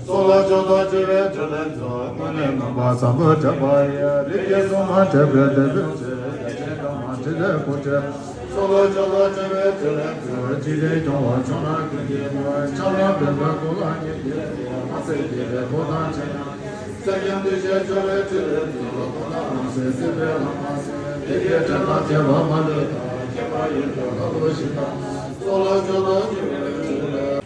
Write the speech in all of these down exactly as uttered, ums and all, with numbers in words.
ཚོགས་ལ་ཕྱག་དང་བཅས་པའི་ཕྲིན་ལས་མཛད། སྔོན་ལས་ནང་པ་བཟང་པོ་གྲགས་པ་ཡིས། རིགས་ཀྱི་སྲུང་མ་ཁྲོས་པའི་དྲི་ཟར་བཅས། བདེ་ཆེན་དྭངས་མ་ཕྲིན་ལས་སྐུ་སྤྲུལ། ཚོགས་ལ་ཕྱག་དང་བཅས་པའི་ཕྲིན་ལས་མཛད། འཇིག་རྟེན་སྐྱོང་བ་ཕྱོགས་རྣམས་ཀུན་གྱི་དཔལ། ཆབ་བྲག་བོད་པའི་གོ་ལ་སྙིང་རྗེ། དམར་སེར་སྐྱེས་པའི་ཕོ་བྲང་ཆེན། གསེར་སྐྱེམས་འདུས་བྱས་འབྱོར་བའི་ཕྲིན་ལས་མཛད། ལོ་ཐོག་ལ་དམར་སེར་སྲིད་པའི་ལྷ་མ་སྲིན། བདེ་སྐྱིད་ཕྲན་ལ་བརྒྱན་པ་མ་ལུས་དང་། ཁྱད་པར་ཡོད་པའི་ལྷ་ཚོགས་ཞིང་དང་། ཚོགས་ལ་ཕྱག་དང་བཅས་པའི་ཕྲིན་ལས།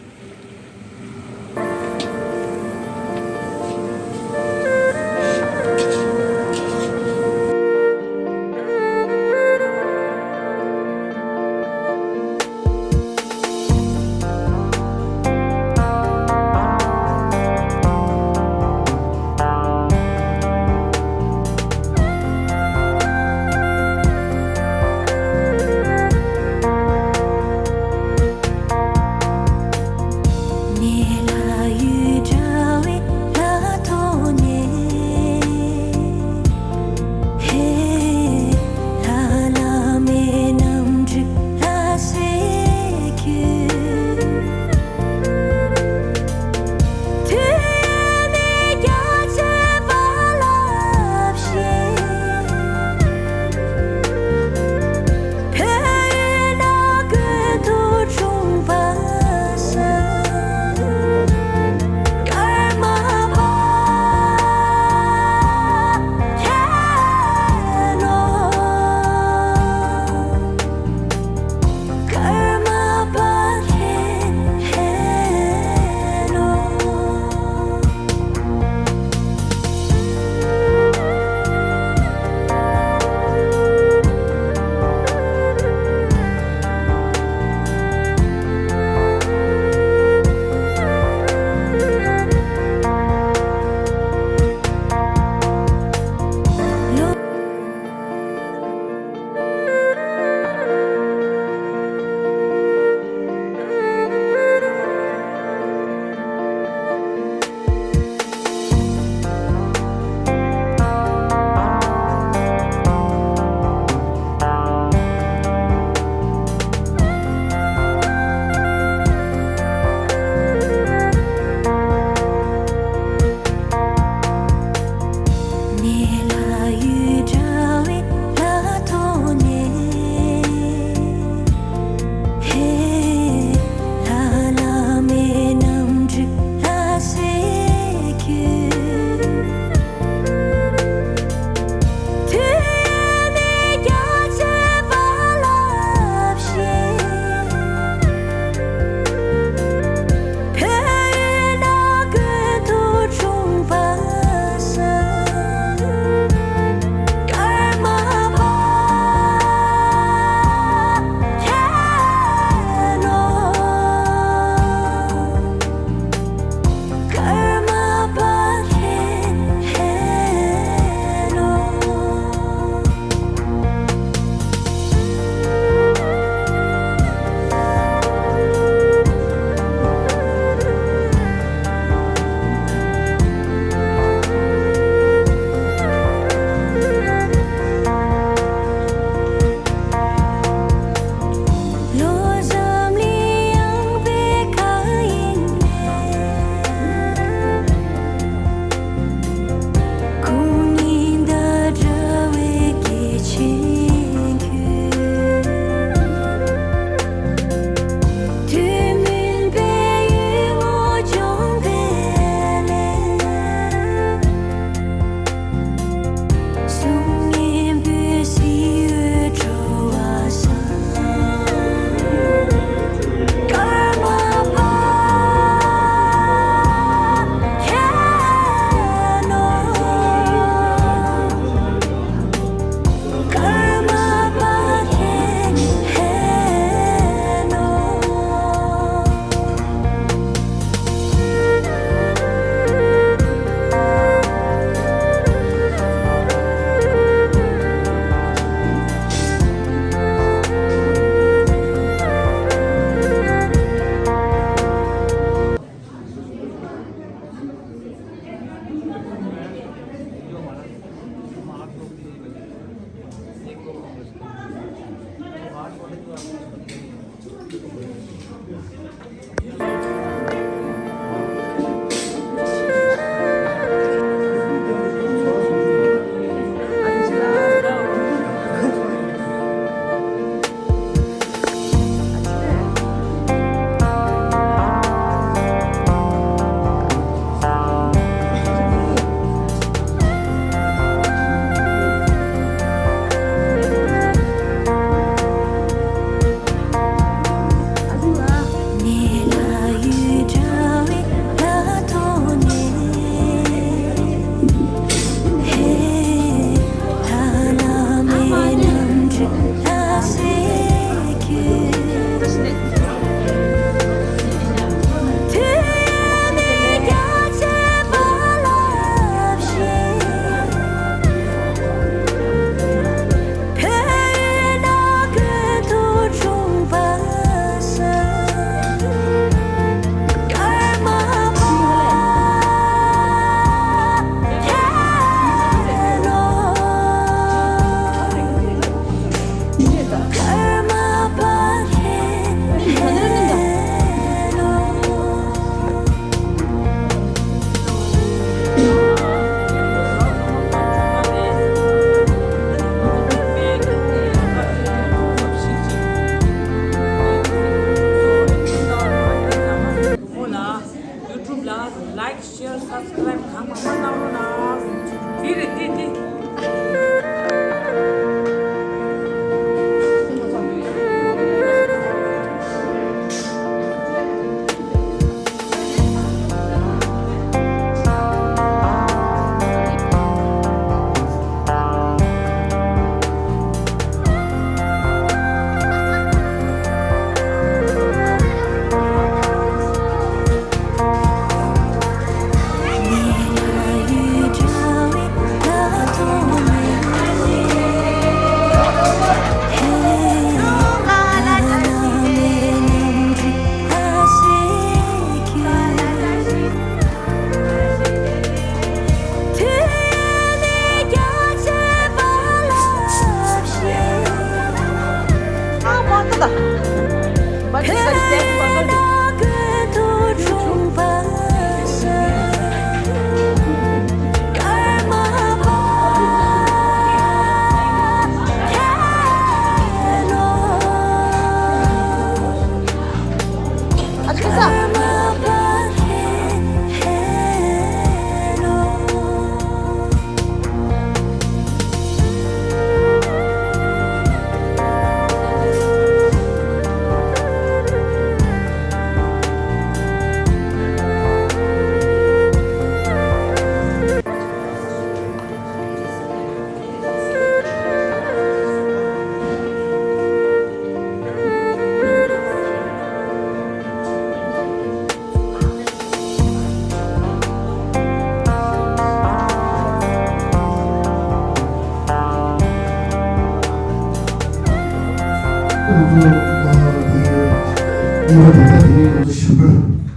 ཁྱེད་རང་དེ་ལྟར་དེ་ནས་ང་ཚོ་ཞུ་འབུལ་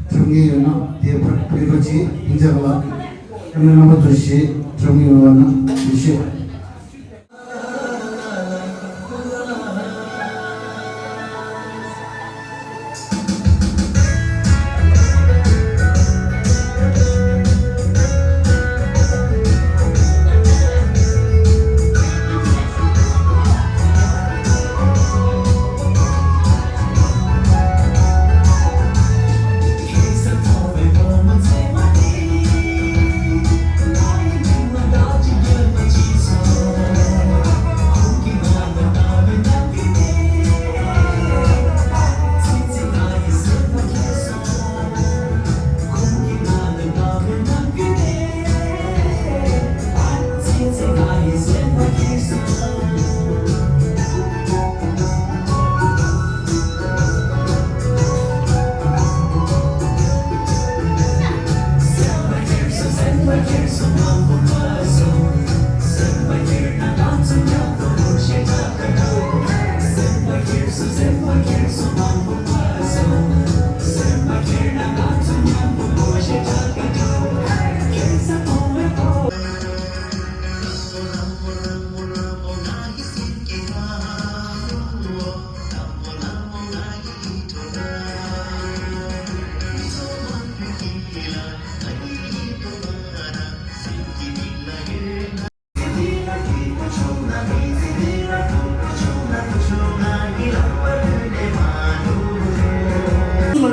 འཁྲབ་མཁན་ཡོད་ན་དེ་ཕར་ཕེབས་རོགས་གྱིས། ཡིན་ཙང་ལ་ཁྱེད་རྣམ་པ་ཚོ་ཞེས་འཁྲབ་མཁན་ཡོད་པ་ན་ཞུ་ཤེས།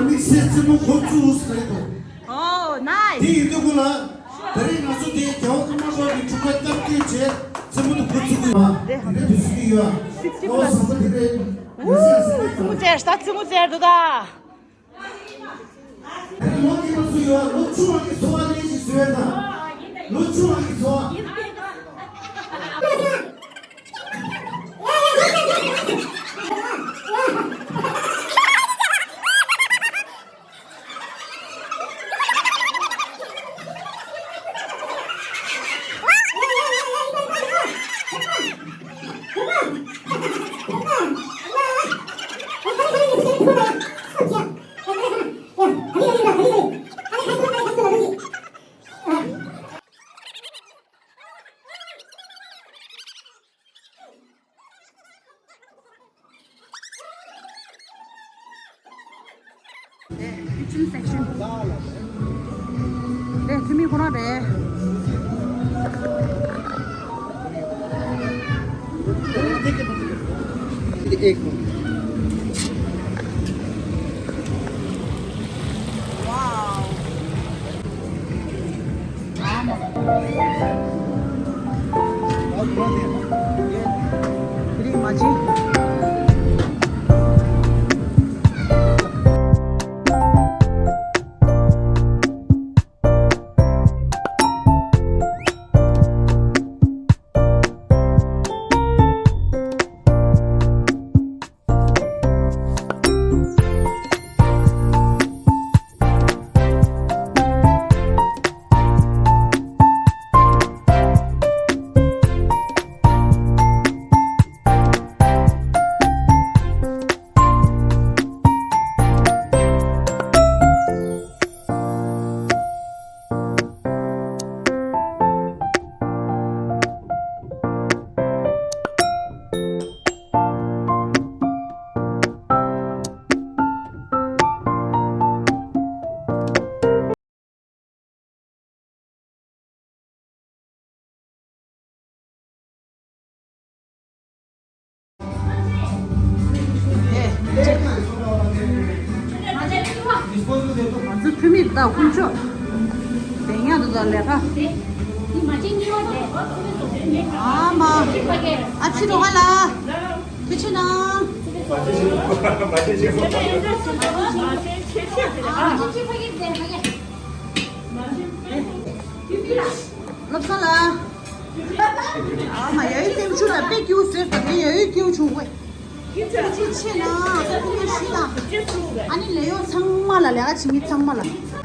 དམིགས་བསལ་རྩེད་མོ་འགོ་བཙུགས་ཟེར་དོ། Oh, nice. དེ་ཡིན་དུས་ཁོ་ལ། ད་རེས་ང་ཚོ་དེ་རྒྱལ་བ་ཀརྨ་པ་གི་འཁྲུངས་སྐར་སྟབས་བསྟུན་བྱས་རྩེད་མོ་དེ་འགོ་བཙུགས་ཀྱི་ཡོད། དེ་འདྲའི་དུས་ཚོད་ཀྱི་ཡོད། Sixty ཨོ་plus. བཟང་པོ་དེ་རེད། ཡོད་ཟེར་ཡ་ཟེར་གྱི་རྩེད་མོ་རྩེ་ད་རྩེད་མོ་རྩེ་འགྲོ་ད། ལོ་རྒན་པ་ཚོ་ཡོད། ལོ་ཆུང་བ་གི་འཚོ་བ་ལེན་ཞིག་བཟོས་དང་། ལོ་ཆུང་བ་གི་འཚོ་བ། Kitchen section. དེ་ཐུ་མི་ཁོ་རང་རེད། Wow. ང་ཚོ་ཐུ་མི་དང་དཀོན་མཆོག་དེ་ཉག་ཏུ་དང་ལས་ཀ། ཨ་མ། ཨ་ཕྱི་དྲོ་ག་ལ། ཁྱེད་ཆོ་ན། བློ་བཟང་ལགས། ཨ་མ་ཡ་ཡི་ལྟེམ་ཆུ་ལ་དཔེ་སྐྱིད་པོ་བཟོས་ད། དེ་ཡ་ཡི་སྐྱིད་པོ་བྱུང་བས། ཁྱེད་ཆོ་ཆེ་ན་ཁོ་ཁོ་ཤི་ན། ཨ་ནི་ལས་གཡོག་ཚང་མ་ལ། ལས་ཀ་བྱེད་མི་ཚང་མ་ལ།